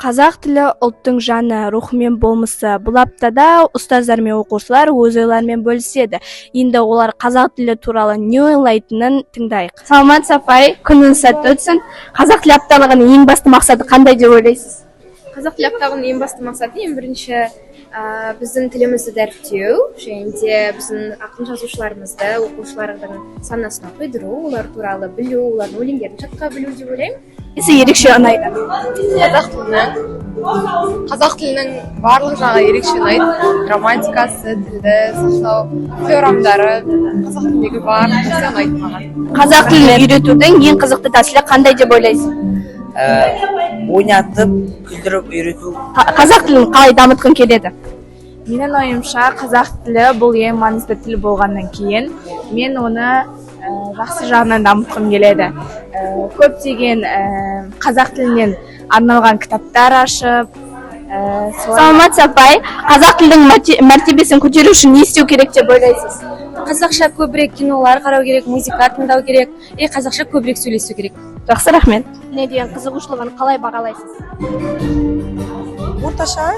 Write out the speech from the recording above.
Қазақ тілі – ұлттың жаны, рухы мен болмысы. Бұл аптада ұстаздар мен оқушылар өз ойларымен бөліседі. Енді олар қазақ тілі туралы не ойлайтынын тыңдайық. Саламатсыз, апай, күніңіз сәтті өтсін! Қазақ тілі апталығының ең басты мақсаты қандай деп ойлайсыз? Қазақ тілі апталығының ең басты мақсаты, ең бірінші, біздің тілімізді дәріптеу және де біздің ақын жазушыларымызды оқушылардың санасына құйдыру, олар туралы білу, олардың өлеңдерін жатқа білу деп ойлаймын. Несі ерекше ұнайды? Қазақ тілінің барлық жағы ерекше ұнайды: грамматикасы, тілді сақтау, теоремдары, қазақ тіліндегі барлық нәрсе ұнайды маған. Қазақ тілін үйретудің ең қызықты тәсілі қандай деп ойлайсыз? Ойнатып, күлдіріп үйрету. Қазақ тілін қалай дамытқың келеді? Менің ойымша, қазақ тілі бұл ең маңызды тіл болғаннан кейін, мен оны жақсы жағынан дамытқым келеді. Көптеген қазақ тілінен арналған кітаптар ашып, солай. Саламатсыз, апай, қазақ тілінің мәртебесін көтеру үшін не істеу керек деп ойлайсыз? Қазақша көбірек кинолар қарау керек, музыка тыңдау керек и қазақша көбірек сөйлесу керек. Жақсы, рахмет. Не деген қызығушылығын қалай бағалайсыз? Орташа.